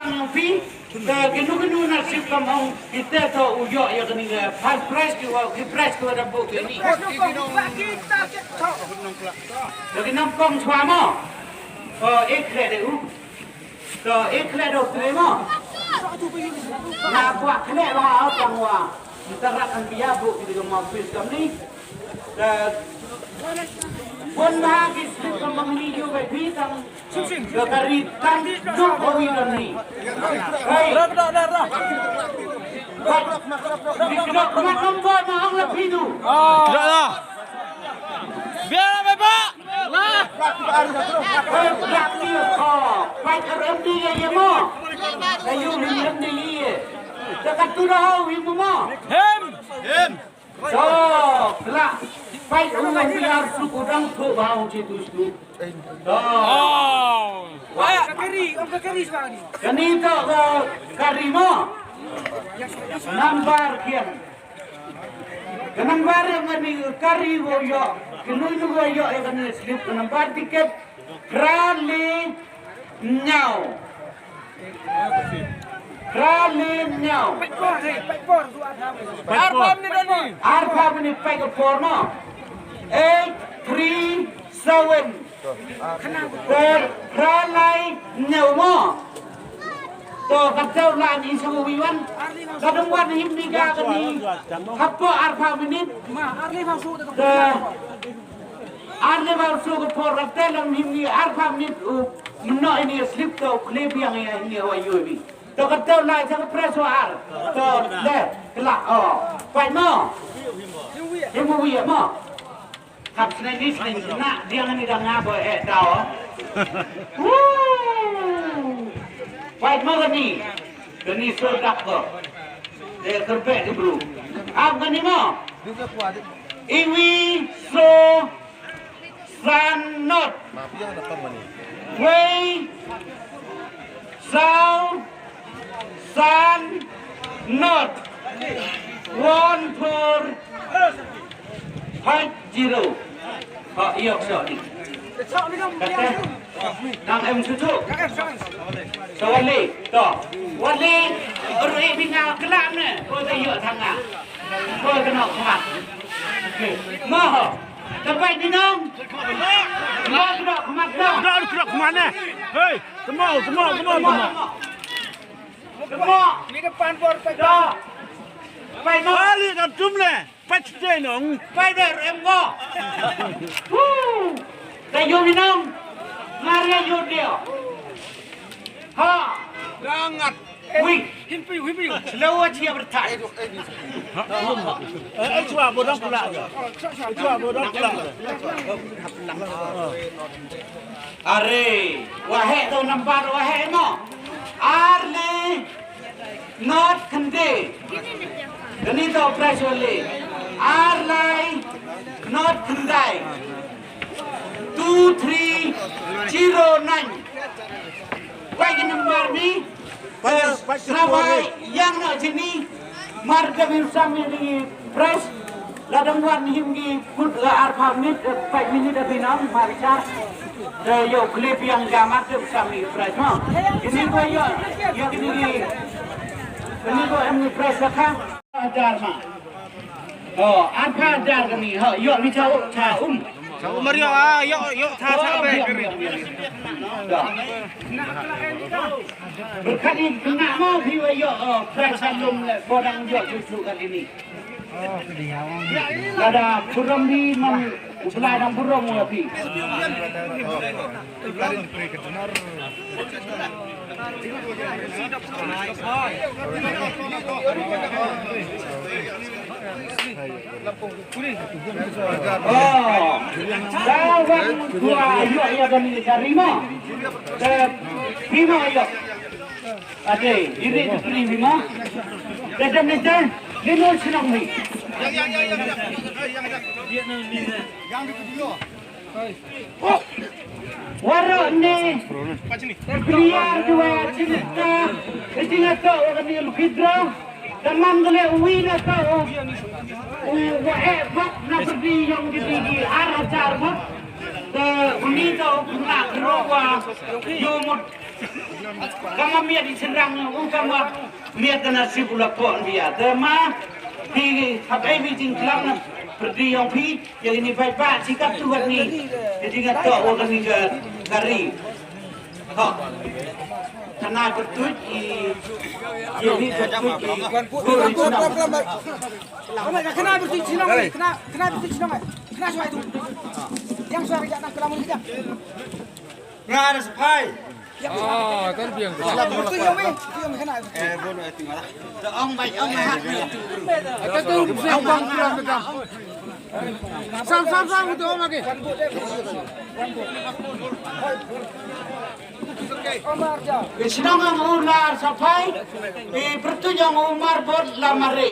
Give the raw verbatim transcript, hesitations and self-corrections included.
Phi, te kino kino na sip kam ong, kita to u ïoh ïa kane ka first prize ki wa, ki prize ki wa da buh kini. Te ki nongkong chwa mo. O, ek khleh de u. To, ek khleh de u tre mo. Na kwah khleh ba u tang wa. Nta rak kan pia buh ki de ka mo pis kam ni. Te, bun ba ki sip kam ni ïoh ba phi tang Ka kari tang duk hawi don ni. Hei. Rak rak rak rak. Rak rak rak rak. Rak rak rak rak. Rak rak rak rak. Biar apa, Pak? Lah. Hei, rak ni, oh. Pai ka rem ni ye ye mo. Kayu ni rem ni ye. Dekat tu dah hawi mo mo. Hem. Hem. To, kla. Peit u wan biar suk u dang phu bau ji tu suk. To. Oh. Wah. Ka kari, ong ka kari shuwa ni. Kani to ka kari mo. Nambar kian. Ka nambar ïa kani kari wo ïoh. Kinu nu wo ïoh ïa kani slip ka nambar tiket. Phra le hynñiew. Phra le hynñiew. Peit por, hei, peit por, tu arphaw. Peit por. Arphaw minit dah ni. Arphaw minit peit por mo. Eight three seven. Ter phra lai hynñiew mo. To, ka tau la ni sa wi wan. Ka dang wan him ni ka ni. Hapoh arphaw minit. Ma, arphaw su. Te Ar ne ba su ka por ka te lam him ni arphaw minit u. Mno ini slip to kle biang ya ini wa yu bi. To ka to lai sa ka press wa ar. To le kla o. Pait mo. Him wi mo. Kap sne ni sne na diang ni dang nga bo e dao. Woo. Pait mo ni. Kani so dak ko. Te kerpek di bru. Ap kani mo. Iwi so san not. Wei so san not. One four five zero. Ha, ïa, so ni. Kata. Nang em sutu. Sa Wanli, to. Wanli, ruh i binga kelam ne. Ko te ïoh tanga. Ko te nok khmat. Mo ho. Te pai di nong. Mo te nok khmat no. Dah, dah, dah, kemana? Hei, temo, temo, temo, temo. Temo. Ni depan bor pai. Dah. Pai no. Balik dah tum le. Pait sdei nong. Pait der em ko. Hu. Te yu minong. Ngar ya yu dia. Ha. Rangat. Wi. Himpi, himpi. Slow aja bertai. Eh, eh, cuba bodong pula. Cuba bodong pula. Are, waheh to nambar waheh mo. Arli not khyndai. Kani to prize wali. Arlai not khyndai. Two three zero nine. Wai ki nambar ni. Sawai yang nak sini. Mar ka bin sami di press. La dang wan him ki kut la arphaw minit, eh, pait minit da binam, mar char. Da yo clip yang jamat tu sami press ma. Ini ko yo, yo ini ki, ini ko em ni press la kha. Hajar ma. Oh, arphaw hajar kani, ha, yo ni chau, cha um. Sa Umar yo, ah, yo, yo, tha sa be. Berkat ni kena mau phi wa yo, oh, press sa lum le, bodang yo, susu kali ni. Lada burom di man, u Blai dang burom wa phi. Oh, da wan dua ïoh ïa kani ka ri mo. Te phi mo ïoh. Ade, iri tu pri phi mo. Te dem ni te, ni no sinong ni. Waroh ne player dua cinta, cinta to orang ni lucky draw. Teman gele uwi na to, u wa eh bak na perdi yang jadi di arah jar bak. Te uni to kena kerowa, yo mut. Kama miat i shynrang u kama miat ka nasib u la pok bia. Te ma phi hap ai phi jingklam na pyrdi yong phi, ïa ini bai ba chi katu wat ni. Ïa jingatoh wa kani ka kari. Ho. Kana pyrtuit i ïa ni pyrtuit i guru i shnong. Kana pyrtuit shnong, kana kana pyrtuit shnong. Kana shwai tu. Yang shwai ka na klam ni. Nga da sa phai. Ah, kan biang. Ong bai ong ha. Ata tu biang bang biang biang. Sam sam sam tu ong lagi. Shnong ang u nar sa phai. I pyrtuit ang u mar bot la mare.